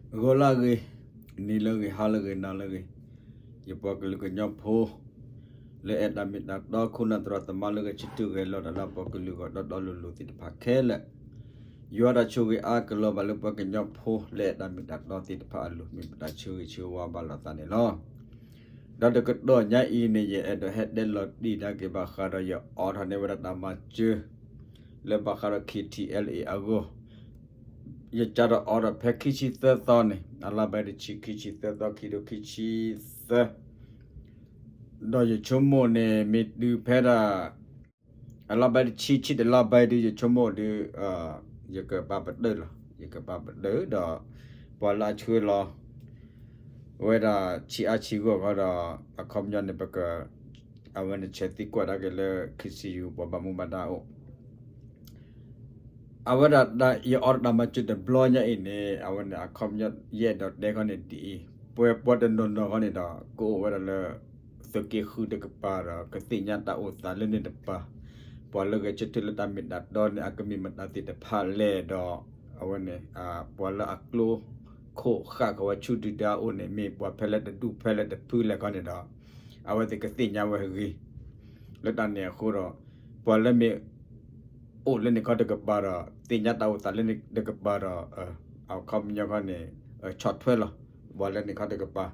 ဂီၤလၢအဂ့ၤ, နံၤလၢအဂ့ၤ, ဟါလၢအဂ့ၤ, နၤလၢအဂ့ၤ, ယပှၤကလုာ်ကညီဖိ လၢအဲၣ်တၢ်မ့ၢ်တၢ်တီ ခိၣ်နၢ်သရၣ်သမါလၢဂဲၤဆၢထၢၣ်ဂဲၤလီၤတၢ်လၢပှၤကလုာ်ဂီၢ်ဒီးလၢပှၤကလုာ်သ့ၣ်တဖၣ်ခဲလၢာ်, ယွၤတၢ်ဆိၣ်ဂ့ၤအါကလီၤဘၣ်လၢပှၤကညီဖိလၢအဲၣ်တၢ်မ့ၢ်တၢ်တီသ့ၣ်တဖၣ်အလိၤ မ့ၢ်ပတၢ်ဆၢဂ့ၤဆၢဝါဘၣ်လိာ်သးန့ၣ်လီၤ. ဒီးတကတီၢ်ညါအံၤန့ၣ် ယအဲၣ်ဒိးဟဲတဲလီၤတံၢ်ဒါက့ၤဘၣ်ဃးဒီးယအိးထီၣ်န့ၢ်ဝဲဒၣ်တၢ်မၤစၢၤ လၢဘၣ်ဃးဒီး K T L A အဂီၢ်, ယစးထီၣ်အိးထီၣ်ဖဲခံဆံသၢသီန့ၣ် အလါဘဲတဆံ ခံဆံသၢသီ ခံထိခံဆံသၢ, ဒီးယဆိကမိၣ်န့ၣ် မ့ၢ်တုၤဖဲဒၣ် အလါဘဲတဆံ ဆံတလါဘဲဒု ယဆိကမိၣ်ဒု ယကပာ်ပတုာ်လီၤ, ယကပာ်ပတုာ်ဒီး ပှၤလၢအဆှၢလီၤ ဝဲဒၣ်ဆံးအါဆံးဂီၢ်ဃီဒီး အခီပညီန့ၣ် ပက အဝဲန့ၣ်ဆဲးသံကွၢ်တၢ်က့ၤလၢ K C U ပှၤဘၣ်မူဘၣ်ဒါအိၣ် အဝဲဒၣ်ယအိးထီၣ်တၢ်မၤစၢၤတဘျီညါအံၤန့ၣ် အဝဲန့ၣ်အခီပညီယအဲၣ်ဒိးတဲခီန့ၣ်ဒ်အံၤ, ပှၤပှၤတနီၤနီၤခီန့ၣ်ဒီး ကအိၣ်ဝဲဒၣ်လၢ သုးက့ဃုတကပၤဒီး ကသ့ၣ်ညါတၢ်အိၣ်သးလၢန့ၣ်တပၤ, ပှၤလၢဂဲၤဆၢထၢၣ်လၢတၢ်မ့ၢ်တၢ်တီန့ၣ် အကမ့ၢ်မတၤသ့ၣ်တဖၣ်လဲၣ်ဒီး အဝဲန့ၣ် ပှၤလၢအကျိခိၣ်ဃၣ်ကဝဲဆူဒုၣ်ဒါအအိၣ်န့ၣ် မ့ၢ်ပှၤဖဲလဲၣ်တဒူၣ်ဖဲလဲၣ်တဖုလဲၣ်ခီန့ၣ်ဒီး အဝဲသ့ၣ်ကသ့ၣ်ညါဝဲဂ့ၤ လၢတၢ်န့ၣ်အဃိဒီး ပှၤလၢမ့ၢ် အိၣ်လၢန့ၣ်ခီတကပၤဒီး သ့ၣ်ညါတၢ်အိၣ်သးလၢန့ၣ်တကပၤဒီး အခီပညီခီန့ၣ် ဆီၣ်ထွဲလီၤ ပှၤလၢန့ၣ်ခီတကပၤ,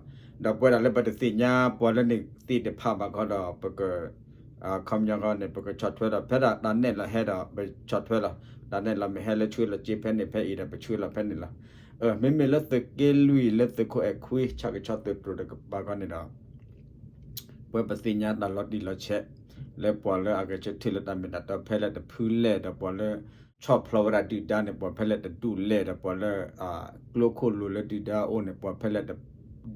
ဒီးပဝဲဒၣ်လၢပတသ့ၣ်ညါပှၤလၢန့ၣ်သ့ၣ်တဖၣ်ဘၣ်ခီဒီး ပက အခီပညီခီန့ၣ် ပကဆီၣ်ထွဲဒီး ဖဲဒၣ်တၢ်နဲၣ်လီၤဟဲဒီး ပဆီၣ်ထွဲလီၤ, တၢ်နဲၣ်လီၤမ့ၢ်ဟဲလၢဆှၢလီၤစ့ဖဲန့ၣ်ဖဲအံၤဒီး ပဆှၢလီၤဖဲန့ၣ်လီၤ. မ့မ့ၢ်လၢသုးက့လွံၢ်လၢသုးခိၣ်အဲၣ်ခွံ ဆၣ်ကဆီသုးတြိၤတကပၤခီန့ၣ်ဒီး ပဝဲပသ့ၣ်ညါတၢ်လီၤတံၢ်လီၤဆဲး လၢပှၤလၢအဂဲၤဆၢထၢၣ်လၢတၢ်မ့ၢ်တၢ်တီဖဲလဲၣ်တဖုလဲၣ်ဒီး ပှၤလၢဆီၣ်ဖျိဝဲဒၣ်ဒုၣ်ဒါန့ၣ် ပှၤဖဲလဲၣ်တဒူၣ်လဲၣ်ဒီး ပှၤလၢအကျိခိၣ်လိၤလၢဒုၣ်ဒါအအိၣ်န့ၣ် ပှၤဖဲလဲၣ်တ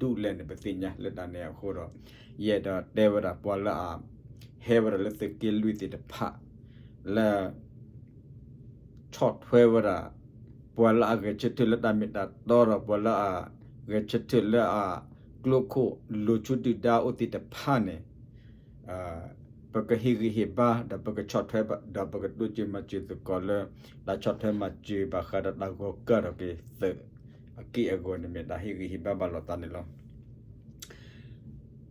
ဒူၣ်လဲၣ်န့ၣ် ပသ့ၣ်ညါလၢတၢ်န့ၣ်အဃိဒီး ယအဲၣ်ဒိးတဲဝဲဒၣ်ပှၤလၢအ ဟဲဝဲဒၣ်လၢသုးက့လွံၢ်သ့ၣ်တဖၣ် လၢ ဆီၣ်ထွဲဝဲဒၣ် ပှၤလၢအဂဲၤဆၢထၢၣ်လၢတၢ်မ့ၢ်တၢ်တီဒီး ပှၤလၢအဂဲၤဆၢထၢၣ်လၢအကျိခိၣ်လိၤဆူဒုၣ်ဒါအအိၣ်သ့ၣ်တဖၣ်န့ၣ် ပကဟ့ၣ်ဂံၢ်ဟ့ၣ်ဘါ ဒီးပကဆီၣ်ထွဲဘၣ် ဒီးပကတိစၢၤမၤစၢၤသကိးလၢ တၢ်ဆီၣ်ထွဲမၤစၢၤဘၣ်ဃးဒီးတၢ်ဂီၤကၢၢ်ထီၣ်က့ၤသုးအက့ၢ်အဂီၤန့ၣ်မ့ၢ်တၢ်ဟ့ၣ်ဂံၢ်ဟ့ၣ်ဘါဘၣ်လိာ်သးန့ၣ်လီၤ.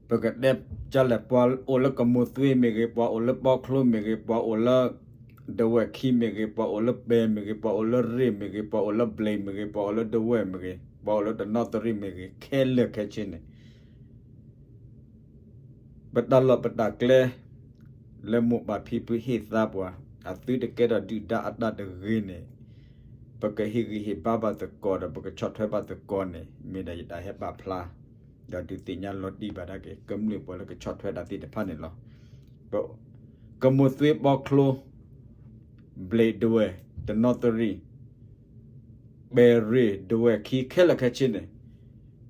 ပကတဲကလဲၣ် ပှၤအိၣ်လၢကမိၢ်သွ့မ့ၢ်ဂ့ၤ, ပှၤအိၣ်လၢပီချိမ့ၢ်ဂ့ၤ, ပှၤအိၣ်လၢ ဒဝဲၢ်ခံမ့ၢ်ဂ့ၤ, ပှၤအိၣ်လၢပဲၤမ့ၢ်ဂ့ၤ, ပှၤအိၣ်လၢရ့ၣ်မ့ၢ်ဂ့ၤ, ပှၤအိၣ်လၢဘျ့မ့ၢ်ဂ့ၤ, ပှၤအိၣ်လၢဒဝဲၢ်မ့ၢ်ဂ့ၤ, ပှၤအိၣ်လၢတနီသရံၣ်မ့ၢ်ဂ့ၤ, ခဲလၢာ်ခဲဆ့န့ၣ် ပတၢ်လီၢ်ပတၢ်ကျဲ လၢမိၢ်ပၢ်ဖံဖုဟ့ၣ်သါပှၤ အသုတကဲထီၣ်ဒုၣ်ဒါအတၢ်တဂ့ၤန့ၣ် ပကဟ့ၣ်ဂံၢ်ဟ့ၣ်ဘါဘၣ်သကိးဒီး ပကဆီၣ်ထွဲဘၣ်သကိးန့ၣ် မ့ၢ်ဒၣ်ယတၢ်ဟဲပာ်ဖျါ ဒီးဒုးသ့ၣ်ညါလီၤတံၢ်ဘၣ်ဒၣ်က့ၤ ကမျၢၢ်ပှၤလၢကဆီၣ်ထွဲတၢ်သ့ၣ်တဖၣ်န့ၣ်လီၤ. ကမိၢ်သွ့ပီချိ ဘျ့းဒဝဲၢ် တနီသရံၣ် ပဲၤရ့ၣ်ဒဝဲၢ်ခံခဲလၢာ်ခဲဆ့န့ၣ်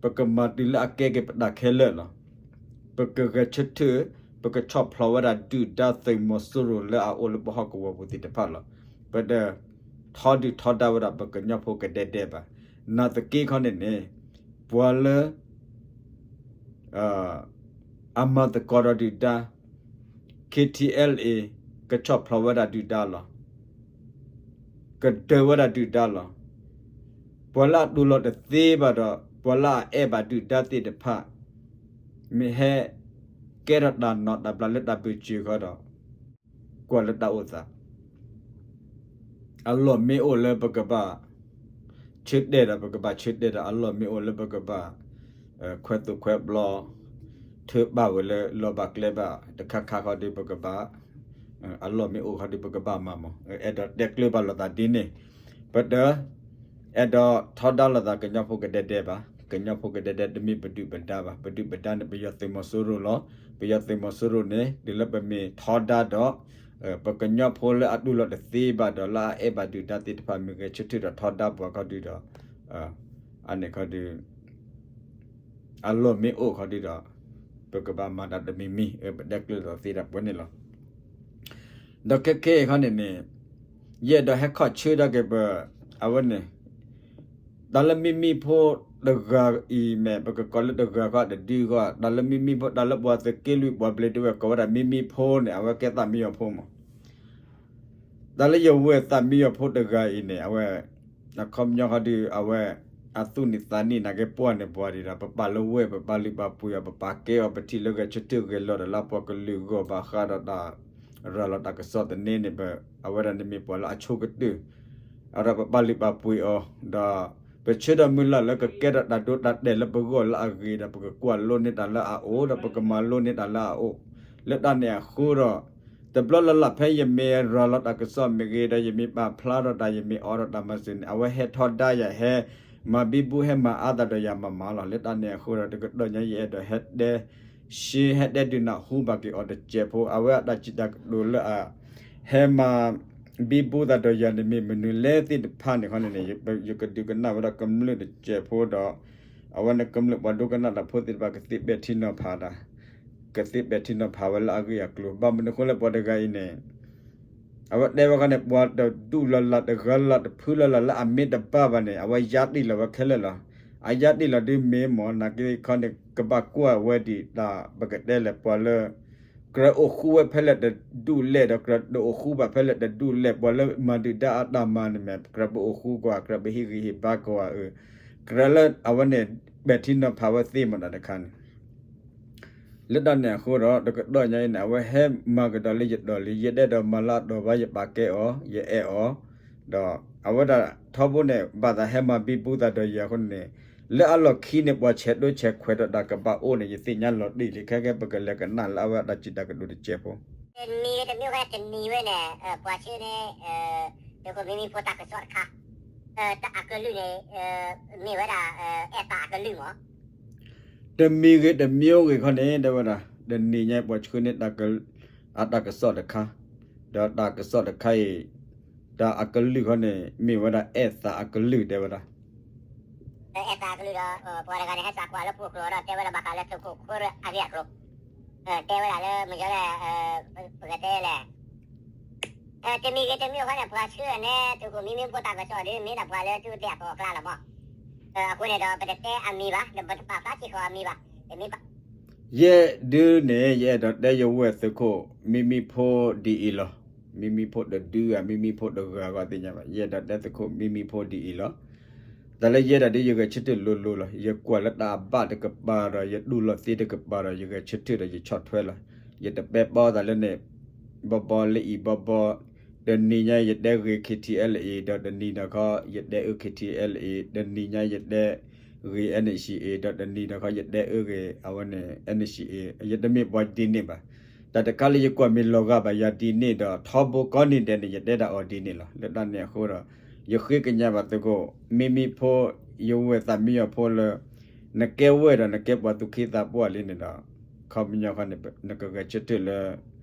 ပကမၤတုၤလၢအကဲက့ၤပတၢ်ခဲလၢာ်လီၤ. ပကဂဲၤဆၢထၢၣ် ပကဆီၣ်ဖျိဝဲဒၣ်ဒုၣ်ဒါသုးမီၤစိရိၤလၢအအိၣ်လၢပဟီၣ်ကဝီၤပူၤသ့ၣ်တဖၣ်လီၤ. ပတထီဒုၣ်ထီဒါဝဲဒၣ်ပကညီဖိကဒဲဒဲဘၣ်. နာ်သက့ခီန့ၣ်န့ၣ် ပှၤလၢ အမၤသကိးဒီးဒုၣ်ဒါ K T L A ကဆီၣ်ဖျိဝဲဒၣ်ဒုၣ်ဒါလီၤ. ကဒၢဝဲဒၣ်ဒုၣ်ဒါလီၤ. ပှၤလၢအတူၢ်လိာ်တသ့ဘၣ်ဒီး ပှၤလၢအအဲၣ်ဘၣ်ဒုၣ်ဒါသ့ၣ်တဖၣ် မ့ၢ်ဟဲကဲထီၣ်တၢ်နီၣ်တၢ်ဘျးလၢတၢ်ဘုးစၢၤဃီဒီး ကွၢ်လၢတၢ်အိၣ်သး အလီၢ်မ့ၢ်အိၣ်လၢပကဘၣ် ဆၢတဲာ်ဒီး ပကဘၣ်ဆၢတဲာ်ဒီး အလီၢ်မ့ၢ်အိၣ်လၢပကဘၣ် ခွဲးသိၣ်ခွဲးဘျီ ထၢဘၣ်ဝဲလၢလီၢ်ဘၣ်ကျဲဘၣ် တခါခါခီဒီးပကဘၣ် အလီၢ်မ့ၢ်အိၣ်ခီဒီးပကဘၣ်မၤမး အဲၣ်ဒိးတဲကျၢၤဘၣ်လိာ်သးဒ်န့ၣ် ပတ အဲၣ်ဒိးထီဒါလိာ်သးကညီဖိကဒဲဒဲဘၣ်. ကညီဖိကဒဲဒဲတမ့ၢ်ပဒုၣ်ပဒါဘၣ်. ပဒုၣ်ပဒါန့ၣ် ပယီၤသုးမီၤစိရိၤလီၤ. ပယီၤသုးမီၤစိရိၤန့ၣ် တုၤလၢပမ့ၢ်ထီဒါဒီး ပကညီဖိလၢအတူၢ်လိာ်တသ့ဘၣ်ဒီး လၢအအဲၣ်ဘၣ်ဒုၣ်ဒါသ့ၣ်တဖၣ် မ့ၢ်ဂဲၤဆၢထၢၣ်ဒီးထီဒါပှၤခီဒုဒီး အန့ၣ်ခီဒု အလီၢ်မ့ၢ်အိၣ်ခီဒုဒီး ပကဘၣ်မၤတၢ်တမံၤမံၤ ပတဲကျၢၤလိာ်သးသ့ဒၣ်ပှဲၤန့ၣ်လီၤ. ဒီးခဲခဲအံၤခီန့ၣ်န့ၣ် ယအဲၣ်ဒိးဟဲခီၣ်ဆၢဒၣ်က့ၤပ အဝဲန့ၣ် တၢ်လၢမံမံဖိတဂၤအံၤမ့ၢ် ပကကိးလၢတဂၤဃီတဒုဃီ တၢ်လၢမံမံဖိ တၢ်လၢပှၤသုးက့လွံၢ်ပှၤဘျ့းဒဝဲၢ်ကိးဝဲဒၣ်မံမံဖိန့ၣ် အဝဲကဲသးမံယီၤဖိမး တၢ်လၢယဝဲၢ်သးမံယီၤဖိတဂၤအံၤန့ၣ် အဝဲ အခီပညီခီဒု အဝဲ အသူၣ်နံၤသးနံၤနာ်က့ပှၢ်န့ၢ်ပှၤဒံးဒီး ပပာ်လၢဝဲၢ် ပပာ်လုၢ်ပာ်ပှ့ၤအီၤ ပပာ်ကဲအီၤ ပထံၣ်လၢဂဲၤဆၢထၢၣ်ဂဲၤလီၤဒီးလၢပှၤကလုာ်ဂီၢ် ဘၣ်ဃးဒီးတၢ်ရၤလီၤတၢ်ကစီၣ်သန့န့ၣ် အဝဲဒၣ်န့ၣ်မ့ၢ်ပှၤလၢအဆိကတၢၢ် အဒီးပပာ်လုၢ်ပာ်ပှ့ၤအီၤ ဒီးပဆၢဒီးမုၢ်လၢ်လၢကကဲထီၣ်တၢ်ဒိတၢ်တဲာ်လၢပဂီၢ်လၢအဂ့ၤဒီး ပကကွၢ်လိန့ၢ်တၢ်လၢအအိၣ် ဒီးပကမၤလိန့ၢ်တၢ်လၢအအိၣ် လၢတၢ်န့ၣ်အဃိဒီး တဘျီလၢ်လၢ်ဖဲယမ့ၢ်ရၤလီၤတၢ်ကစီၣ်မ့ၢ်ဂ့ၤ ဒီးယမ့ၢ်ပာ်ဖျါထီၣ်တၢ် ယမ့ၢ်အိးထီၣ်တၢ်မၤစၢၤန့ၣ် အဝဲဟဲထီဒါယၤ ဟဲမၤဘံဘူ ဟဲမၤအါသးဒီးယၤမၤမၤလီၤ. လၢတၢ်န့ၣ်အဃိဒီး တကတီၢ်ညါယအဲၣ်ဒိးဟဲတဲ ရှ့ ဟဲတဲဒုးနၢ်ဟူဘၣ်က့ၤအီၤတစဲးဖိ အဝဲအတၢ်စံးတၢ်ကတိၤလၢအ ဟဲမၤဘံဘူသးဒီးယၤန့ၣ် မ့ၢ်မနုၤလဲၣ်သ့ၣ်တဖၣ်န့ၣ်ခီန့ၣ် ယကဒုးကနၣ်ဝဲဒၣ်ကမျၢၢ်တစဲးဖိဒီး အဝဲန့ၣ်ကမျၢၢ်ပှၤဒိကနၣ်တၢ်ဖိသ့ၣ်တဖၣ်ကသ့ပဲာ်ထံနီၤဖးတၢ် ကသ့ပဲာ်ထံနီၤဖးဝဲလၢအဂ့ၢ်အကျိၤ ဘၣ်မနုၤအဃိလၢပှၤတဂၤအံၤန့ၣ် အဝဲတဲဝဲခီန့ၣ် ပှၤတဒူၣ်လၢ်လၢ်တဂၤလၢ်တဖုလၢ်လၢ်လၢအမ့ၢ်တဘၣ်ဘၣ်န့ၣ် အဝဲယါတံၢ်လီၤဝဲခဲလၢာ်လီၤ. အယါတံၢ်လီၤဒုးမ့ၢ်မ့ၢ် နာ်က့ခီန့ၣ် ကဘၣ်ကွၢ်ဝဲဒံးတၢ် ပကတဲလဲၣ် ပှၤလၢ ကြၢးအိၣ်ဃူဝဲဖဲလဲၣ်တဒူၣ်လဲၣ်ဒီး ကြၢးတအိၣ်ဃူဘၣ်ဖဲလဲၣ်တဒူၣ်လဲၣ် ပှၤလၢမၤဒုၣ်ဒါအတၢ်မၤန့ၣ်မ့ၢ် ကြၢးပအိၣ်ဃူကွၢ် ကြၢးပဟ့ၣ်ဂံၢ်ဟ့ၣ်ဘါကွၢ်ဧါ ကြၢးလၢအဝဲန့ၣ် ပဲာ်ထံနီၤဖးဝဲသ့မ့ၢ်တၢ်တခါန့ၣ် လၢတၢ်န့ၣ်အဃိဒီး တကတီၢ်ညါအံၤန့ၣ် အဝဲဟဲမၤကဒီးလၢယတီၤလံ ယဲဒဲးဒီးမၤလၢအတီၤဘၣ် ယပာ်ကဲအီၤ ယအဲၣ်အီၤ ဒီးအဝဲဒၣ်ထီဘိန့ၣ် ဘၣ်သးဟဲမၤဘံဘူသးဒီးယၤအဃိန့ၣ် လၢအလီၢ်ခံန့ၣ် ပှၤဆဲးဒိဆဲးခွဲးဒီးတၢ်ကဘၣ်အိၣ်န့ၣ် ယသ့ၣ်ညါလီၤတံၢ်လံ ခဲကဲပကလဲၤကနၣ်လၢအဝဲအတၢ်စံးတၢ်ကတိၤတစဲးဖိ တနံၤတမံၤဝဲ တနံၤဝဲန့ၣ် ပှၤဆှၢန့ၢ် သုးခိၣ်မံမံဖိတၢ်ကစီၣ်တခါ တၢ်အကလုၢ်န့ၣ် မ့ၢ်ဝဲဒၣ် အဲၣ်သးအကလုၢ်မး တမံၤဂ့ၤတမံၤဂ့ၤခီန့ၣ် တဲဝဲဒၣ် တနံၤညါပှၤဆှၢန့ၢ် အတၢ်ကစီၣ်တခါ ဒီးတၢ်ကစီၣ်တခါအံၤ တၢ်အကလုၢ်ခီန့ၣ် မ့ၢ်ဝဲဒၣ်အဲၣ်သးအကလုၢ်တဲဝဲဒၣ် အဲၣ်သးအကလုၢ်ဒီး ပှၤတဂၤန့ၣ် ဟဲစးကွၢ်လၢပှိၢ်ကျိၤဒီး တဲဝဲဒၣ်ဘၣ်ဃးလၢသုးခိၣ်ခိၣ်ရၢအဂ့ၢ်အကျိၤ တဲဝဲဒၣ်လၢမုၢ်ယီၤလၢ ပကတဲလဲၣ် တမံၤဂ့ၤတမံၤဂ့ၤန့ၣ် ပှၤဆှၢန့ၢ် သုးခိၣ်မံမံဖိတၢ်ကစီၣ်ဒီး မ့ၢ်ဒၣ်ပှၤလၢသုးသ့ၣ်အကျါလီၤမး အဃိန့ၣ်ဒီး ပတတဲအမံၤဘၣ် ဒီးပတပာ်ဖျါစ့ၢ်ကီးအမံၤဘၣ် တမ့ၢ်ဘၣ် ယဲဒုန့ၣ် ယအဲၣ်ဒိးတဲယဝဲၢ်သုးခိၣ်မံမံဖိဒ်အံၤလီၤ. မံမံဖိတဒုဧါ မံမံဖိတဂၤဂီၢ်သ့ၣ်ညါဘၣ် ယအဲၣ်ဒိးတဲသုးခိၣ်မံမံဖိဒ်အံၤလီၤ. တၢ်လၢယဲဒၣ်ဒ်ယဂဲၤဆၢထၢၣ်လိၤလိၤလီၤ. ယကွၢ်လၢတၢ်အဘၣ်တကပၤဒီး ယတူၢ်လိာ်သ့တကပၤဒီး ယဂဲၤဆၢထၢၣ်ဒီးယဆီၣ်ထွဲလီၤ. ယတပဲပီသးလၢန့ၣ် ဘီဘီလၢအံၤဘီဘီ တနံၤညါယတဲဂ့ၤ K T L A ဒီးတနံၤဒီးခီ ယတဲအၢ K T L A တနံၤညါယတဲဂ့ၤ N C A ဒီးတနံၤဒီးခီ ယတဲအၢဂ့ၤ အဝဲန့ၣ် N C A ယတမ့ၢ်ပှၤဒ်န့ၣ်ဘၣ်. တၢ်တခါလၢယကွၢ်မ့ၢ်လီၤဂာ်ဘၣ်ယၤဒ်န့ၣ်ဒီး ထီဘိကိးနံၤဒဲးန့ၣ် ယတဲဒၣ်အီၤဒ်န့ၣ်လီၤ. လၢတၢ်န့ၣ်အဃိဒီး ယဃ့ကညးဘၣ်သုးခိၣ်မံမံဖိ ယဝဲၢ်သးမံယီၤဖိလၢ နကဲဝဲၢ်ဒီးနကဲပှၤသူၣ်က့သးပှၢ်လံန့ၣ်ဒီး ခီပညီခီန့ၣ် နကဂဲၤဆၢထၢၣ်လၢ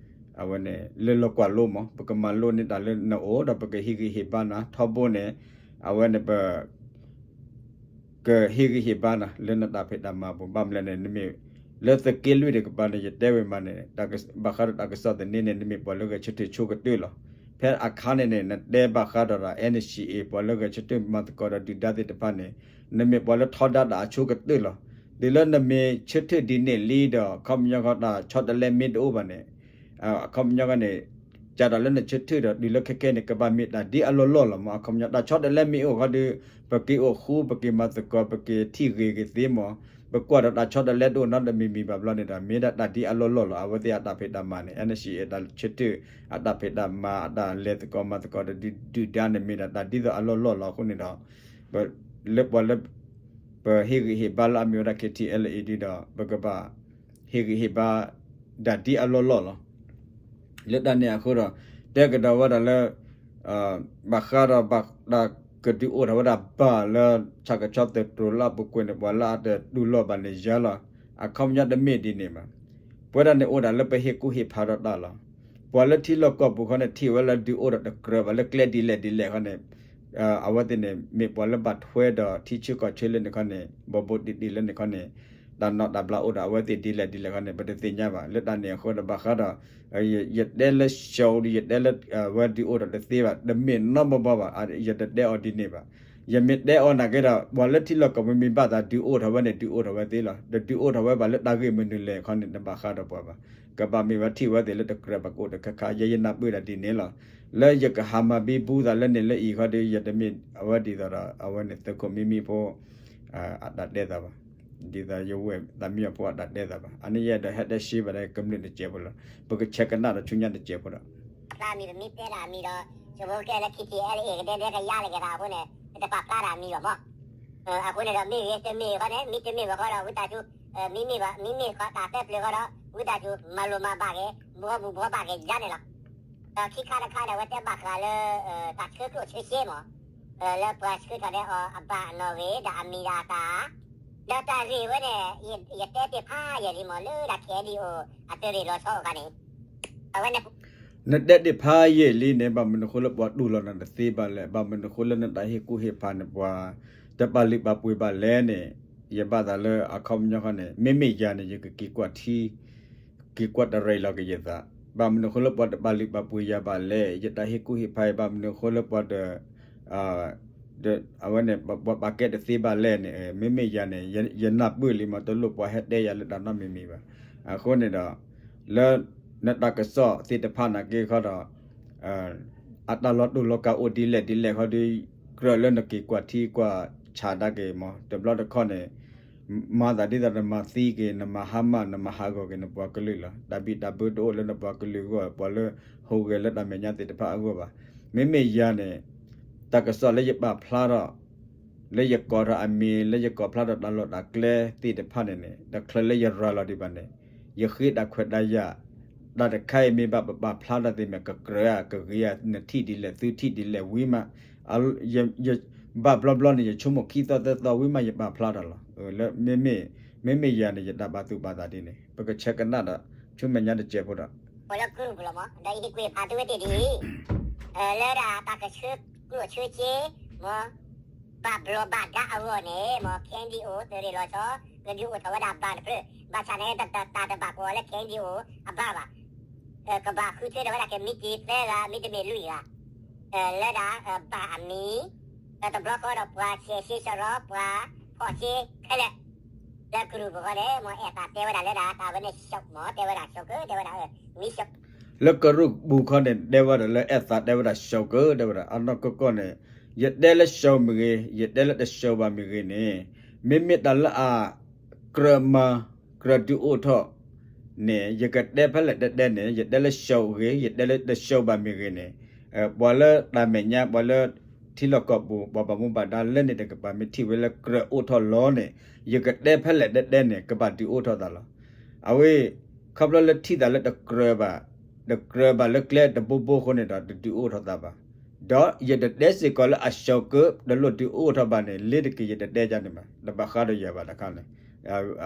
အဝဲန့ၣ် လၢလီၤကွၢ်လိမး ပကမၤလိန့ၢ်တၢ်လၢနအိၣ်ဒီး ပကဟ့ၣ်ဂံၢ်ဟ့ၣ်ဘါနၤ ထီဘိန့ၣ် အဝဲန့ၣ်ပ ကဟ့ၣ်ဂံၢ်ဟ့ၣ်ဘါနၤ လၢနတၢ်ဖံးတၢ်မၤအပူၤ ဘၣ်မနုၤလဲၣ်န့ၣ် နမ့ၢ် လၢသုးက့လွံၢ်တကပၤန့ၣ် ယတဲဝဲမးန့ၣ် ဘၣ်ဃးဒီးတၢ်ကစီၣ်သန့န့ၣ် နမ့ၢ်ပှၤလၢဂဲၤဆၢထၢၣ်ဆိကတၢၢ်လီၤ. ဖဲအခါန့ၣ်န့ၣ် နတဲဘၣ်ဃးဒီးတၢ် N C A ပှၤလၢဂဲၤဆၢထၢၣ်မၤသကိးဒီးဒုၣ်ဒါသ့ၣ်တဖၣ်န့ၣ် နမ့ၢ်ပှၤလၢထီဒါတၢ်အဆိကတၢၢ်လီၤ. တုၤလၢနမ့ၢ်ဆၢထၢၣ်ဒ်န့ၣ်လံဒီး ခီပညီဃီတၢ်ဆီတလဲမ့ၢ်တအိၣ်ဘၣ်န့ၣ် အခီပညီန့ၣ် ကးတၢ်လၢနဆၢထၢၣ်ဒီး တုၤလၢခဲခဲန့ၣ် ကဘၣ်မ့ၢ်တၢ်ဒ်အလီၢ်လီၢ်လီၤမး အခီပညီ တၢ်ဆီတလဲမ့ၢ်အိၣ်ဃီဒီး ပက့ၤအိၣ်ဃူ ပက့ၤမၤသကိး ပက့ၤထံၣ်ဂ့ၤဂ့ၤသ့မး ပကွၢ်ဒီးတၢ်ဆီတလဲတအိၣ်နီတမံၤမံၤဘၣ်ဘျီန့ၣ်ဒီး မ့ၢ်ဒၣ်တၢ်ဒ်အလီၢ်လီၢ်လီၤ. အဝဲသ့ၣ်အတၢ်ဖံးတၢ်မၤန့ၣ် N C A အတၢ်ဆၢထၢၣ် အတၢ်ဖံးတၢ်မၤ အတၢ်လဲၤသကိးမၤသကိးဒီးဒုၣ်ဒါန့ၣ် မ့ၢ်ဒၣ်တၢ်ဒ်သိးအလီၢ်လီၢ်လီၤအဃိန့ၣ်ဒီး လၢပှၤလၢ ပဟ့ၣ်ဂံၢ်ဟ့ၣ်ဘါလၢအမ့ၢ်ဝဲဒၣ် K T L A ဒ်ဒီး ပကဘၣ် ဟ့ၣ်ဂံၢ်ဟ့ၣ်ဘါ ဒၣ်ဒ်အလီၢ်လီၢ်လီၤ. လၢတၢ်န့ၣ်အဃိဒီး တဲကဒီးဝဲဒၣ်လၢ ဘၣ်ဃးဒီးဘၣ်တၢ်ကဒုးအိၣ်ထီၣ်ဝဲဒၣ်ဘၣ်လၢ ဆၣ်ကဆီသုးတြိၤလၢအပူၤကွံာ်န့ၣ် ပှၤလၢအတတူၢ်လိာ်ဘၣ်န့ၣ်ယါလီၤ. အခီပညီတမ့ၢ်ဒ်န့ၣ်ဘၣ်. ပဝဲဒၣ်န့ၣ်အိၣ်ဒၣ်လၢပဟ့ၣ်ကူၣ်ဟ့ၣ်ဖးဒီးတၢ်လီၤ. ပှၤလၢထံလီၢ်ကီၢ်ပူၤခီန့ၣ် ထံၣ်ဝဲလၢဒုးအိၣ်ဒီးတကြၢးဘၣ်လၢကျဲဒ်လဲၣ်ဒ်လဲၣ်ခီန့ၣ် အဝဲသ့ၣ်န့ၣ် မ့ၢ်ပှၤလၢဘၣ်ထွဲဒီးထံဆၢကီၢ်ဆၢလၢန့ၣ်ခီန့ၣ် ဘိးဘိးတံၢ်တံၢ်လၢန့ၣ်ခီန့ၣ် တၢ်နီၢ်တၢ်ဘျါအိၣ်ဒီးအဝဲသ့ၣ်ဒ်လဲၣ်ဒ်လဲၣ်ခီန့ၣ် ပတသ့ၣ်ညါဘၣ်. လၢတၢ်န့ၣ်အဃိဒီးဘၣ်ဃးဒီး ယတဲလၢ show ဒီး ယတဲလၢအဝဲဒုးအိၣ်ထီၣ်တသ့ဘၣ် တမ့ၢ်နီတဘျီဘၣ်ဘၣ်. ယတတဲအီၤဒ်န့ၣ်ဘၣ်. ယမ့ၢ်တဲအီၤနာ်က့ဒီး ပှၤလၢထံလီၢ်ကီၢ်ပူၤမ့ၢ်ဘၣ်သးဒုးအိၣ်ထီၣ်ဝဲန့ၣ် ဒုးအိၣ်ထီၣ်ဝဲသ့လီၤ. ဒီးဒုးအိၣ်ထီၣ်ဝဲဘၣ်လၢတၢ်ဂ့ၢ်မနုၤလဲၣ်ခီန့ၣ် တဘၣ်ဃးဒီးပှၤဘၣ်. ကဘၣ်မ့ၢ်ဝဲထံၣ်ဝဲသ့ၣ်လၢတကြၢးဘၣ်ကအိၣ်တခါခါ ယဲယနၢ်ပၢၢ်ဒၣ်ဒ်န့ၣ်လီၤ. လၢယကဟးမၤဘံဘူသးလၢန့ၣ်လၢအံၤခီဒီး ယတမ့ၢ်အဝဲဒ်သိးဒီး အဝဲန့ၣ်သုးခိၣ်မံမံဖိ အတၢ်တဲသးဘၣ်, ဒ်သိးယဝဲၢ်သးမံယီၤဖိအတၢ်တဲသးဘၣ်. အန့ၣ်ယအဲၣ်ဒိးဟဲတဲရှဲဘၣ်ဒီးကမျၢၢ်တစဲးဖိလီၤ. ပကဆဲးကနၣ်ဒီးဆူညါတစဲးဖိဒီး ဖျါမံၤ ပမ့ၢ်တဲဒၣ်အမံၤဒီး ဆိမိၣ်ကဲလၢ KTLA ကဒဲဒဲကယါလၢက့ၤသးအဃိန့ၣ် ပတပာ်ဖျါတၢ်အမံၤဘၣ်မး. အဃိန့ၣ်ဒီး မ့ၢ်ဂ့ၤတမ့ၢ်ဂ့ၤဃီန့ၣ် မ့တမ့ၢ်ဘၣ်ဃီဒီး ဝံသးစူၤ မ့မ့ၢ်ဘၣ် မ့မ့ၢ်ဃီတၢ်တဲပျၢၤဃီဒီး ဝံသးစူၤ မၤလိၤမၤဘၣ်က့ၤ ဘှီဘူၣ်ဘှီဘၣ်က့ၤယါန့ၣ်လီၤ. ဒီးခံခါတခါဒီး အဝဲတဲဘၣ်ဃးလၢ တၢ်ဆှၢကျိၣ်ဆှၢစ့မး လၢပှၤဆှၢထီၣ်ဒဲးအီၤအဘၣ်အနီၣ်ဂ့ၤ ဒီးအမံၤဒီးအတၢ် ဒီးတၢ်ဂ့ၢ်ဝဲန့ၣ် ယတဲတ့ၢ်ဖးယံာ်လံမး လၢဒၣ် KNDO အသုးရ့ၣ်လီၤဆီအခါန့ၣ် အဝဲန့ၣ် နတဲတ့ၢ်ဖးယံာ်လံန့ၣ် ဘၣ်မနုၤအဃိလၢပှၤတူၢ်လိာ်နၤတသ့ဘၣ်လဲၣ်, ဘၣ်မနုၤအဃိလၢနတၢ်ဟ့ၣ်ကူၣ်ဟ့ၣ်ဖးန့ၣ် ပှၤတပာ်လုၢ်ပာ်ပှ့ၤဘၣ်လဲၣ်န့ၣ် ယဘၣ်သးလၢအခီပညီခီန့ၣ် မ့မ့ၢ်ယၤန့ၣ် ယကက့ၤကွၢ်ထံ က့ၤကွၢ်တရံးလီၤက့ၤယသး, ဘၣ်မနုၤအဃိလၢပှၤတပာ်လုၢ်ပာ်ပှ့ၤယၤဘၣ်လဲၣ်, ယတၢ်ဟ့ၣ်ကူၣ်ဟ့ၣ်ဖးအံၤ ဘၣ်မနုၤအဃိလၢပှၤတ အဝဲန့ၣ် ပှၤပာ်ကဲတသ့ဘၣ်လဲၣ်န့ၣ် မ့မ့ၢ်ယၤန့ၣ် ယနၢ်ပၢၢ်လံမး တလိၣ်ပှၤဟဲတဲယၤလၢတၢ်နီတမံၤမံၤဘၣ်. အဃိန့ၣ်ဒီး လၢနတၢ်ကစီၣ်သ့ၣ်တဖၣ်နာ်က့ခီဒီး အတၢ်လီၤတူာ်လီၤကာ်အိၣ်ဒ်လဲၣ်ဒ်လဲၣ်ခီဒီး ကြၢးလၢနက့ၤကွၢ်ထံကွၢ်ဆးဒၣ်က့ၤမး တဘျီတခီၣ်န့ၣ် မၤသးဒ်သိးနမၤသံက့ၤ နမၤဟါမၢ် နမၤဟးဂီၤက့ၤနပှၤကလုာ်လီၤ. တၢ်ဘံၣ်တၢ်ဘၢတအိၣ်လၢနပှၤကလုာ်အဂီၢ် ပှၤလၢဟူးဂဲၤလၢတၢ်မဲာ်ညါသ့ၣ်တဖၣ်အဂီၢ်ဘၣ်. မ့မ့ၢ်ယၤန့ၣ် တၢ်ကစီၣ်လၢယပာ်ဖျါထီၣ် လၢယကိးထီၣ်အမံၤ လၢယကိးဖျါထီၣ်တၢ်လီၢ်တၢ်ကျဲသ့ၣ်တဖၣ်န့ၣ်န့ၣ် တချုးလၢယရၤလီၤဒံးဘၣ်န့ၣ် ယဃ့တၢ်ခွဲးတၢ်ယာ် တၢ်တခါအံၤမ့ၢ်ဘၣ်ပပာ်ဖျါထီၣ်သ့ၣ်မ့ၢ်ကကြၢးဧါ ကဂ့ၤဧါ နထံၣ်ဒ်လဲၣ် သုထံၣ်ဒ်လဲၣ်ဝံၤမး ဘၣ်ဘျီဘျီန့ၣ် ယဆိကမိၣ်ခံသီသၢသီဝံၤမး ယပာ်ဖျါထီၣ်လီၤ. လၢမ့မ့ၢ် မ့မ့ၢ်ယၤန့ၣ် ယတၢ်ဘၣ်သူၣ်ဘၣ်သးဒ်န့ၣ် ပကဆဲးကနၣ်ဒီး ဆူမဲာ်ညါတစဲးဖိဒီး အိၣ်လၢကရူၢ်ပူၤလီၤမး ဒီးယဟ့ၣ်ကွံာ်ဖးသုဝဲသ့ၣ်ဒ်အံၤ လၢဒၣ်တၢ်ကဆှၢကျိၣ်ဆှၢစ့ မ့ၢ် ဘၣ်ဘျီးဘၣ်ဒါအဂီၢ်န့ၣ် မ့ၢ် KNDO သုးရ့ၣ်လီၤဆီ ကဒုးအိၣ်ထီၣ်ဝဲဒၣ်ဘၣ်တဖျၢၣ် ဘၣ်ဆၣ်န့ၣ် တၢ်တဘၣ်ကီးလၢ KNDO အဘၣ်ဘၣ် ကဘၣ်ဃုထၢထီၣ်ဝဲဒၣ်က့ၤ မ့ၢ်တ့ၢ်သၢဂၤ မ့တမ့ၢ်လွံၢ်ဂၤ လၢဒၣ် ဘၣ်အမံၤ ဒီးတဘျီဃီဒီးပှၤဆဲးစ့စရီ ပှၤဖီၣ်စ့ခဲလၢာ် လၢကရူၢ်ပူၤဃီန့ၣ် မ့ၢ်အဲၣ်သးတဲဝဲဒၣ်လၢဒၣ် တၢ်ဝဲန့ၣ် မ့ၢ်တဲဝဲဒၣ် လၢကရူၢ်ပူၤခီန့ၣ် တဲဝဲဒၣ်လၢအဲၣ်သးတဲဝဲဒၣ် တဲဝဲဒၣ် အနီၢ်ကီၢ်ကီၢ်န့ၣ် ယတဲလၢ မ့ၢ်ဂ့ၤ ယတဲလၢတဆှၢဘၣ်မ့ၢ်ဂ့ၤန့ၣ် မ့မ့ၢ်တၢ်လၢအ ကြၢးမၤ ကြၢးဒုးအိၣ်ထီၣ်န့ၣ် ယကတဲဖဲလဲၣ်တဲတဲန့ၣ် ယတဲလၢ မ့ၢ်ဂ့ၤ ယတဲလၢတဆှၢဘၣ်မ့ၢ်ဂ့ၤန့ၣ် ပှၤလၢတၢ်မဲာ်ညါ ပှၤလၢထံလီၢ်ကီၢ်ပူၤ ပှၤဘၣ်မူဘၣ်ဒါလၢန့ၣ်တကပၤ မ့ၢ်ထံၣ်ဝဲလၢကြၢးအိၣ်ထီၣ်လီၤန့ၣ် ယကတဲဖဲလဲၣ်တဲတဲန့ၣ် ကဘၣ်ဒုးအိၣ်ထီၣ်သးလီၤ. အဝဲ ခီဖျိလၢထံၣ်သးလၢတကြၢးဘၣ် တကြၢးဘၣ်လၢကျဲတဘိဘိအဃိန့ၣ်ဒီး တဒုးအိၣ်ထီၣ်သးဘၣ်. ဒီးယတတဲစ့ၢ်ကီးလၢအဆှၢကၢ တလိၣ်ဒုးအိၣ်ထီၣ်ဘၣ်န့ၣ် လ့ၤတက့ၤ ယတတဲကန့ၣ်ဘၣ် တဘၣ်ဃးဒီးယၤဘၣ်တခါန့ၣ်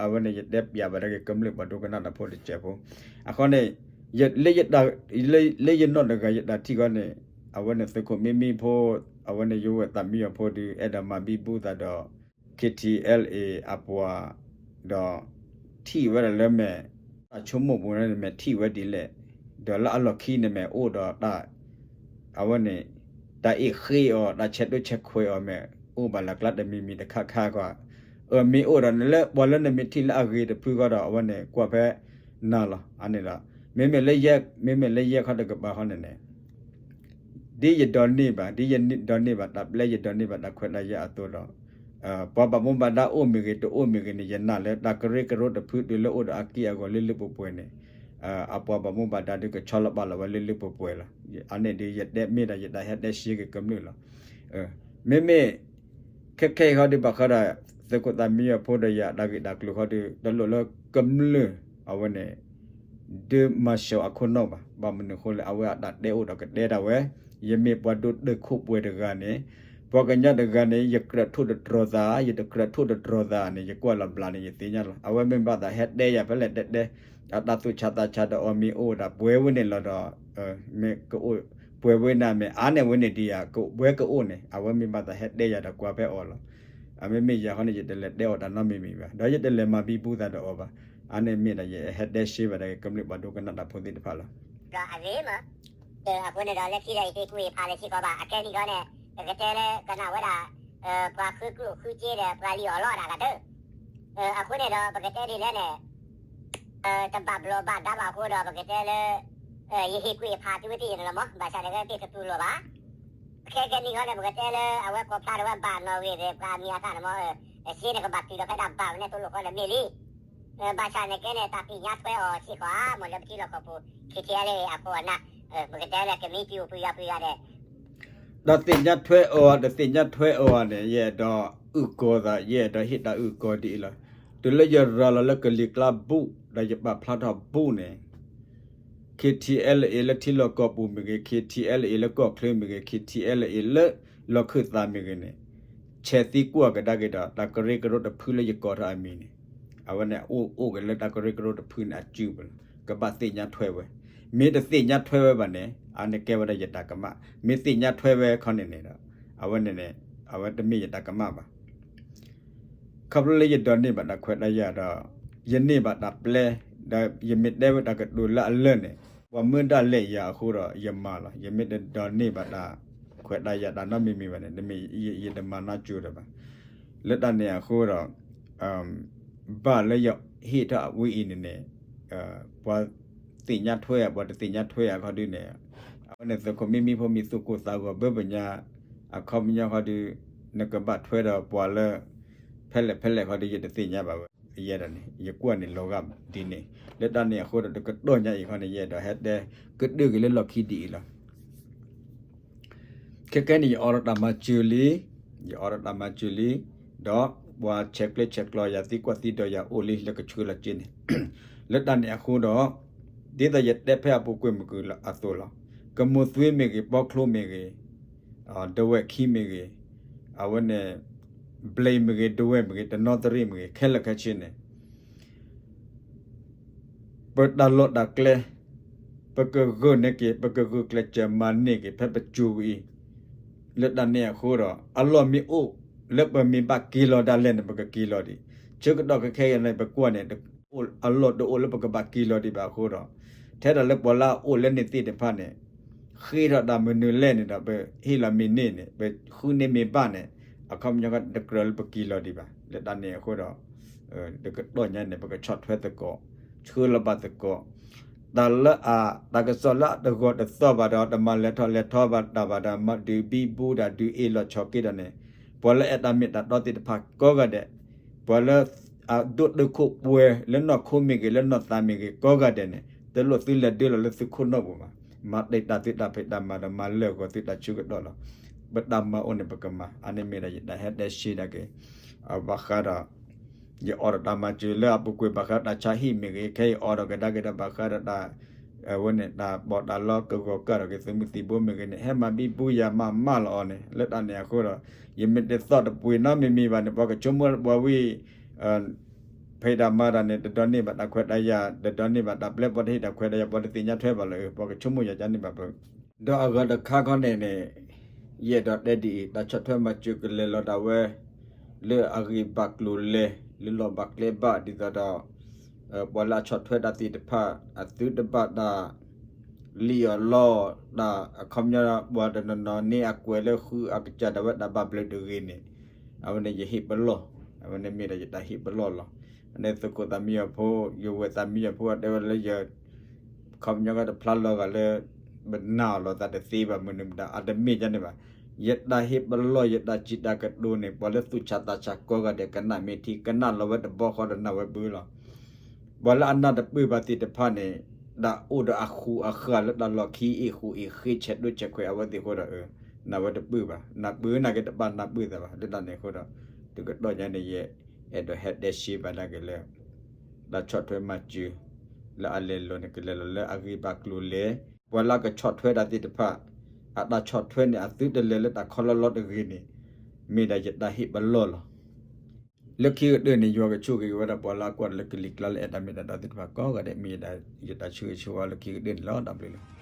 အဝဲန့ၣ် ယတဲပျးဘၣ်ဒၣ်က့ၤကမျၢၢ်ပှၤဒိကနၣ်တၢ်ဖိတစဲးဖိ အဃိန့ၣ် လၢယနီၢ်တဂၤယတၢ်ထံၣ်ဃီန့ၣ် အဝဲန့ၣ်သုးခိၣ်မံမံဖိ အဝဲန့ၣ်ယဝဲၢ်သးမံယီၤဖိဒီး အဲၣ်ဒိးမၤဘံဘူသးဒီး KTLA အပှၤ ဒီး ထံၣ်ဝဲဒၣ်လၢမဲာ် တၢ်ဆိကမိၣ်ပူၤန့ၣ် မ့ၢ်ထံၣ်ဝဲဒ်လဲၣ် ဒီးလၢအလီၢ်ခံန့ၣ်မ့ၢ်အိၣ်ဒီးတၢ် အဝဲန့ၣ် တၢ်အ့ၣ်ဃ့အီၤ တၢ်ဆဲးဒိၣ်ဆဲးခွဲးအီၤမ့ၢ် အိၣ်ဘၣ်လၢကျါတမံၤမံၤတခါခါဃီ အမ့ၢ်အိၣ်ဒီးန့ၣ်လၢ ပှၤလၢနမ့ၢ်ထံၣ်လၢအဂ့ၤတဖုဃီဒီး အဝဲန့ၣ်ကွၢ်ဖဲနၤလီၤ. အန့ၣ်ဒီး မ့မ့ၢ်လၢယဲ မ့မ့ၢ်လၢယဲခီတကပၤဃီန့ၣ်န့ၣ် ဒ်ယဒိးန့ၢ်ဘၣ် ဒ်ယဒိးန့ၢ်ဘၣ် တၢ်ပျဲယဒိးန့ၢ်ဘၣ် တၢ်ခွဲးတၢ်ယာ်အသိးဒီး ပှၤဘၣ်မူဘၣ်ဒါအိၣ်မ့ၢ်ဂ့ၤ တအိၣ်မ့ၢ်ဂ့ၤန့ၣ် ယနာ်လၢ တၢ်ကရၢကရိတဖုတုၤလၢအိၣ်ဒီးအက့ၢ်အဂီၤလၢလၢပှဲၤပှဲၤန့ၣ် အပှၤဘၣ်မူဘၣ်ဒါဒုးကဆီလီၤပာ်လီၤဝဲလၢလၢပှဲၤပှဲၤလီၤ. အန့ၣ်ဒ်ယတဲမ့ၢ်ဒီး ယတၢ်ဟဲတဲရှဲက့ၤကမျၢၢ်လီၤ. မ့မ့ၢ် ခဲခဲအံၤဃီဒုးဘၣ်ဃးဒီး သုးခိၣ်သးမံယီၤဖိဒီးယၤ တၢ်ဂ့ၢ်တၢ်ကျိၤဃီဒုး တလိၣ်လၢကမျၢၢ် အဝဲန့ၣ် ဒုးမၤစၢၤအခိၣ်နူာ်ဘၣ်. ဘၣ်မနုၤအဃိလဲၣ် အဝဲအတၢ်တဲအိၣ်ဒီးကတဲဒၣ်ဝဲ ယမ့ၢ်ပှၤဒိၣ်တုာ်ခိၣ်ပှဲၤတဂၤန့ၣ် ပှၤကညီတဂၤန့ၣ် ယကြၢးထိၣ်တတြီၤသး ယတကြၢးထိၣ်တတြီၤသးန့ၣ် ယကွၢ်လီၤဘျးန့ၣ် ယသ့ၣ်ညါလီၤ. အဝဲမ့ၢ်ဘၣ်သးဟဲတဲယၤဖဲလဲၣ်တဲတဲ အတၢ်သူၣ်ဆးသးဆးဒီးအီၤမ့ၢ်အိၣ်ဒၣ်ပှဲၤဝဲန့ၣ်လီၤဒီး မ့ၢ်ကအိၣ်ပှဲၤဝဲန့ၣ် မ့ၢ်အါန့ၢ်ဝဲန့ၣ်ဒံးဧါ ကဝဲကအိၣ်န့ၣ် အဝဲမ့ၢ်ဘၣ်သးဟဲတဲယၤဒီးကွၢ်ဖဲအီၤလီၤ. အမ့မ့ၢ်ယၤဃီန့ၣ် ယတလဲၤတဲအီၤတၢ်နီတမံၤမံၤဘၣ် ဒီးယတလဲၤမၤဘံဘူသးဒီးအီၤဘၣ်. အါန့ၢ်မ့ၢ်ဒီးယဟဲတဲရှဲဘၣ်ဒီးကမျၢၢ်ပှၤဒိကနၣ်တၢ်ဖိသ့ၣ်တဖၣ်လီၤ. ဒီးအဂ့ၤမး အဃိန့ၣ်ဒီး လၢခံဒီးယဟ့ၣ်ကူၣ်ဟ့ၣ်ဖးလၢခံခီဘၣ် အခဲအံၤန့ၣ်ဒီး ပကတဲလၢကနၣ်ဝဲဒၣ် ပှၤဃုကျိၣ်ဃုစ့ဒီးပှၤလံၣ်အီၣ်လီအီၣ်တၢ်ဂၤတၢၢ် အဃိန့ၣ်ဒီး ပကတဲဒ်လဲၣ်န့ၣ် တဘၣ်ဘျီးဘၣ်ဒါဘၣ်အဃိဒီး ပကတဲလၢ ယဟ့ၣ်ကူၣ်ဟ့ၣ်ဖးသုဝဲသ့ၣ်န့ၣ်လီၤမး ဘၣ်ဆၣ်န့ၣ်ကသ့ၣ်တတူၢ်လိာ်ဘၣ်. ခဲကနံၣ်အံၤန့ၣ် ပကတဲလၢအဝဲကိးဖျါထီၣ်ဝဲဘၣ်နီၣ်ဂံၢ်သ့ၣ် ပှၤအမံၤအသၣ်န့ၣ်မး အစ့နကဘၣ်တုၤဒီးဖဲဒၣ်ဘၣ်ဝဲန့ၣ် သိၣ်လိဃီဒီးမ့ၢ်လံ. ဘၣ်ဆၣ်န့ၣ်ကဲန့ၣ် တၢ်သ့ၣ်ညါထွဲအီၤစ့ၢ်ကီးဧါ မ့ၢ်လၢပထံလီၢ်ကီၢ်ပူၤ ခံထံအဲလ့အခိၣ်အနၢ်, ပကတဲလၢကမံတံၢ်အိၣ်ပှံၤယီၤပှံၤယၤဒီး တၢ်သ့ၣ်ညါထွဲအီၤ တသ့ၣ်ညါထွဲအီၤန့ၣ် ယအဲၣ်ဒိးအုၣ်ကီၤသး ယအဲၣ်ဒိးဟ့ၣ်တၢ်အုၣ်ကီၤဒ်အံၤလီၤ. တုၤလၢယရၤလီၤလၢကလံၤကျါဘူး ဒီးယပာ်ဖျါထီၣ်ဘူးန့ၣ် KTLA လၢထံလီၢ်ကီၢ်ပူၤမ့ၢ်ဂ့ၤ, KTLA လၢကီၢ်ချၢမ့ၢ်ဂ့ၤ, KTLA လၢလီၢ်ခၢၣ်သးမ့ၢ်ဂ့ၤန့ၣ် ဆဲးသံကွၢ်ကဒါက့ၤဒီး တၢ်ကရၢကရိတဖုလၢယကိးထီၣ်အမံၤန့ၣ် အဝဲန့ၣ်အိၣ်အိၣ်က့ၤလၢတၢ်ကရၢကရိတဖုန့ၣ်အစုပူၤလီၤ. ကဘၣ်သ့ၣ်ညါထွဲဝဲ, မ့ၢ်တသ့ၣ်ညါထွဲဝဲဘၣ်န့ၣ် အဝဲန့ၣ်ကဲဝဲဒၣ်ယတၢ်ကမၣ်, မ့ၢ်သ့ၣ်ညါထွဲဝဲခီန့ၣ်န့ၣ်ဒီး အဝဲန့ၣ်န့ၣ် အဝဲတမ့ၢ်ယတၢ်ကမၣ်ဘၣ်. ခီဖျိလၢယဒိးန့ၢ်ဘၣ်တၢ်ခွဲးတၢ်ယာ်ဒီး ယန့ၢ်ဘၣ်တၢ်ပျဲ ဒီးယမ့ၢ်တဲဝဲတၢ်ကတိၤလၢအလၢန့ၣ် ပှၤမၢဒၣ်လဲာ်ယၤအဃိဒီးယမၤလီၤ. ယမ့ၢ်တဒိးန့ၢ်ဘၣ်တၢ်ခွဲးတၢ်ယာ်တၢ်နီတမံၤမံၤဘၣ်န့ၣ် တမ့ၢ်ယတမၤနီၢ်ကၠိတၢ်ဘၣ်. လၢတၢ်န့ၣ်အဃိဒီး ဘၣ်လၢယဟ့ၣ်ထီၣ်ဝဲအံၤန့ၣ်န့ၣ် ပှၤသ့ၣ်ညါထွဲဧါ ပှၤတသ့ၣ်ညါထွဲဧါခီဒုန့ၣ် အဝဲန့ၣ်သုးခိၣ်မံမံဖိမံၤသူၣ်ကိၢ်သးဂီၤဘၢပညါ အခီပညီခီဒု နကဘၣ်ထွဲဒီးပှၤလၢ ဖဲလဲၣ်ဖဲလဲၣ်ခီဒု ယတသ့ၣ်ညါဘၣ်ဝဲ ယဲဒၣ်န့ၣ် ယကွၢ်န့ၣ်လီၤဂာ်ဒ်န့ၣ် လၢတၢ်န့ၣ်အဃိဒီးတကတီၢ်ညါအံၤခီန့ၣ် ယအဲၣ်ဒိးဟဲတဲကဒုက့ၤလၢလီၢ်ခံဒ်အံၤလီၤ. ခဲကဲန့ၣ် ယအိးထီၣ်တၢ်မၤစၢၤလံ, ယအိးထီၣ်တၢ်မၤစၢၤလံ, ဒီးပှၤဆဲးကျၢဆဲးကျိးယၤသံကွၢ်သံဒိးယၤအိၣ်လံလၢကဆှၢလီၤက့န့ၣ် လၢတၢ်န့ၣ်အဃိဒီး ဒ်သိးယတဲဖဲအပူၤကွံာ်မုၢ်ကုၢ်လီၤအသိးလီၤ. ကမိၢ်သွ့မ့ၢ်ဂ့ၤ ပီချိမ့ၢ်ဂ့ၤ, ဒဝဲၢ်ခံမ့ၢ်ဂ့ၤ, အဝဲန့ၣ် ဘျဲးမ့ၢ်ဂ့ၤ ဒဝဲၢ်မ့ၢ်ဂ့ၤ တနီသရံၣ်မ့ၢ်ဂ့ၤ ခဲလၢာ်ခဲဆ့န့ၣ် ပတၢ်လီၢ်တၢ်ကျဲ ပကဂုာ်န့ၢ်က့ၤ ပကဂုာ်ကျဲးစၢးမၤန့ၢ်က့ၤ ဖဲပစိၤဝဲအံၤ လၢတၢ်န့ၣ်အဃိဒီး အလီၢ်မ့ၢ်အိၣ်လၢပမ့ၢ်ဘၣ်က့ၤလီၤဒၣ်လဲာ်န့ၣ် ပကက့ၤလီၤဒံး. ဆၢကတီၢ်ခဲခဲအံၤန့ၣ် ပကွၢ်န့ၣ် အလီၢ်တအိၣ်လၢပကဘၣ်က့ၤလီၤဒံးဘၣ်အဃိဒီး ထဲဒၣ်လၢပှၤလၢအအိၣ်လၢန့ၣ်သ့ၣ်တဖၣ်န့ၣ် ဃ့ထီၣ်တၢ်မနုၤလဲၣ်န့ၣ်ဒီး ပဟ့ၣ်လီၤမ့ၢ်န့ၢ်န့ၣ် ပဃုန့ၢ်မ့ၢ်ဘၣ်န့ၣ် အခီပညီတကြၢးလၢပက့ၤလီၤဒံးဘၣ်. လၢတၢ်န့ၣ်အဃိဒီး တကတီၢ်ညါန့ၣ် ပကဆီၣ်ထွဲသကိး ဆှၢလီၤဘၣ်သကိး တၢ်လၢအ တၢ်ကစီၣ်လၢအတဂီၤတသီၣ်ဘၣ်ဒီး တမၤလဲၤထီၣ်လဲၤထီဘၣ်တၢ်ဘၣ်ဒီး ဒုးဘံဘူတၢ် ဒုးအ့ၣ်လိာ်ဆိးက့တၢ်န့ၣ် ပှၤလၢအဲၣ်တၢ်မ့ၢ်တၢ်တီသ့ၣ်တဖၣ်ကိးဂၤဒဲး ပှၤလၢ အဒိၣ်တုာ်ခိၣ်ပှဲၤ လၢနီၢ်ခိမ့ၢ်ဂ့ၤ လၢနီၢ်သးမ့ၢ်ဂ့ၤ ကိးဂၤဒဲးန့ၣ် တလိၣ်သုလဲၤဒၢလီၤလၢသုခိၣ်နူာ်ပူၤဘၣ်. မၤတ့ၢ်တၢ်သုတၢ်ဖံးတၢ်မၤဒီး မၤလၢာ်ဂီၤသုတၢ်ဆၢကတီၢ်လီၤ. ပတၢ်မၤအိၣ်န့ၣ် ပကမၤ အန့ၣ်မ့ၢ်ဒၣ်ယတၢ်ဟဲတဲရှဲဒၣ်က့ၤ ဘၣ်ဃးဒီး ယအိးထီၣ်တၢ်မၤစၢၤလၢအပူၤကွံာ် ဘၣ်ဃးတၢ်ဆါဟံၣ်မ့ၢ်ဂ့ၤ ခဲအံၤအိးထီၣ်ကဒါက့ၤဒီး ဘၣ်ဃးဒီးတၢ် အဝဲန့ၣ် တၢ်ပီးတၢ်လီကဂီၤကၢ်ထီၣ်က့ၤသုးမုၢ်သံၣ်ဘိမ့ၢ်ဂ့ၤန့ၣ် ဟဲမၤဘံဘူယၤမၤမၢလီၤအီၤန့ၣ် လၢတၢ်န့ၣ်အဃိဒီး ယမ့ၢ်တသီၣ်တပှ့ၤနီတမံၤမံၤဘၣ်န့ၣ် ပှၤကဆိကမိၣ်ပှၤဝံၤ ဖံးတၢ်မၤတၢ်န့ၣ် တဒိးန့ၢ်ဘၣ်တၢ်ခွဲးတၢ်ယာ် တဒိးန့ၢ်ဘၣ်တၢ်ပျဲ ပှၤတဟ့ၣ်တၢ်ခွဲးတၢ်ယာ် ပှၤတသ့ၣ်ညါထွဲဘၣ်လၢ ပှၤကဆိကမိၣ်ယၤကန့ၢ်ဘၣ်ပ ဒီးအဂၤတခါခီန့ၣ်န့ၣ် ယအဲၣ်ဒိးတဲဒ်အံၤ တၢ်ဆီၣ်ထွဲမၤစၢၤကလဲၤလီၤဒၣ်ဝဲ လၢအဂ့ၢ်ဘၣ်ကျိၤလဲၤ လၢလီၢ်ဘၣ်ကျဲဘၣ် ဒ်သိးဒီး ပှၤလၢအဆီၣ်ထွဲတၢ်သ့ၣ်တဖၣ် အသုတဘၣ်တၢ် လံၣ်အီၤလီအီၤ တၢ်အခီပညီ ပှၤတနီၤနီၤန့ၣ် အကွဲးလၢဃုအကစၢ်ဒၣ်ဝဲတၢ်ဘၣ်ဘျုးတဂ့ၤန့ၣ် အဝဲန့ၣ်ယဟ့ၣ်ပလီၢ်, အဝဲန့ၣ်မ့ၢ်ဒၣ်ယတၢ်ဟ့ၣ်ပလီၢ်လီၤ. အန့ၣ်သုးခိၣ်သးမံယီၤဖိ ယဝဲၢ်သးမံယီၤဖိ အတဲဝဲလၢယ ခီပညီကတဖျါလီၤဂာ်လၢ ပနာ်အီၤလိာ်သးတသ့ဘၣ်မနုၤမတၤ အတမ့ၢ်ဒ်န့ၣ်ဘၣ်. ယတၢ်ဟ့ၣ်ပလီၢ် ယတၢ်စံးတၢ်ကတိၤန့ၣ် ပှၤလၢသူၣ်ဆးသးဆးကိးဂၤဒဲး ကနၣ်မ့ၢ်ထံ ကနၣ်လီၤဝဲတဘျီဃီဒီးနၢ်ဝဲဘၢလီၤ. ပှၤလၢအနၢ်တပၢၢ်ဘၣ်သ့ၣ်တဖၣ်န့ၣ် တၢ်အိၣ်ဒီးအဃူအဃာ်လၢတၢ်လီၢ်ခံအံၤဃူအံၤဃ့ဆဲးဒိၣ်ဆဲးခွဲးအဝဲသ့ၣ်အဃိဒီး နၢ်ဝဲတပၢၢ်ဘၣ်. နၢ်ပၢၢ်နာ်က့တဘၣ်နၢ်ပၢၢ်သးဘၣ်. လၢတၢ်န့ၣ်အဃိဒီး တကတီၢ်ညါန့ၣ် ယအဲၣ်ဒိးဟဲတဲရှဲဘၣ်ဒၣ်က့ၤလၢ တၢ်ဆီၣ်ထွဲမၤစၢၤ လၢအလဲၤလီၤန့ၣ် ကလဲၤလီၤလၢအဂ့ၢ်ဘၣ်ကျိၤလဲၤ ပှၤလၢအကဆီၣ်ထွဲတၢ်သ့ၣ်တဖၣ် အတၢ်ဆီၣ်ထွဲန့ၣ် အသုတလဲၤလၢတၢ်ခီလီလီတဂ့ၤန့ၣ် မ့ၢ်ဒၣ်ယတၢ်ဟ့ၣ်ပလီၢ်လီၤ. လၢခံကတၢၢ်န့ၣ် ယွၤကဆိၣ်ဂ့ၤက့ၤဝဲဒၣ်ပှၤလၢအကွၢ်တၢ်လၢကလံၤကျါလၢအဲၣ်တၢ်မ့ၢ်တၢ်တီသ့ၣ်တဖၣ်ကိးဂၤဒဲး မ့ၢ်ယတၢ်ဆၢဂ့ၤဆၢဝါလၢခံကတၢၢ်န့ၣ်လီၤ. တၢ်ဘျုးလီၤ.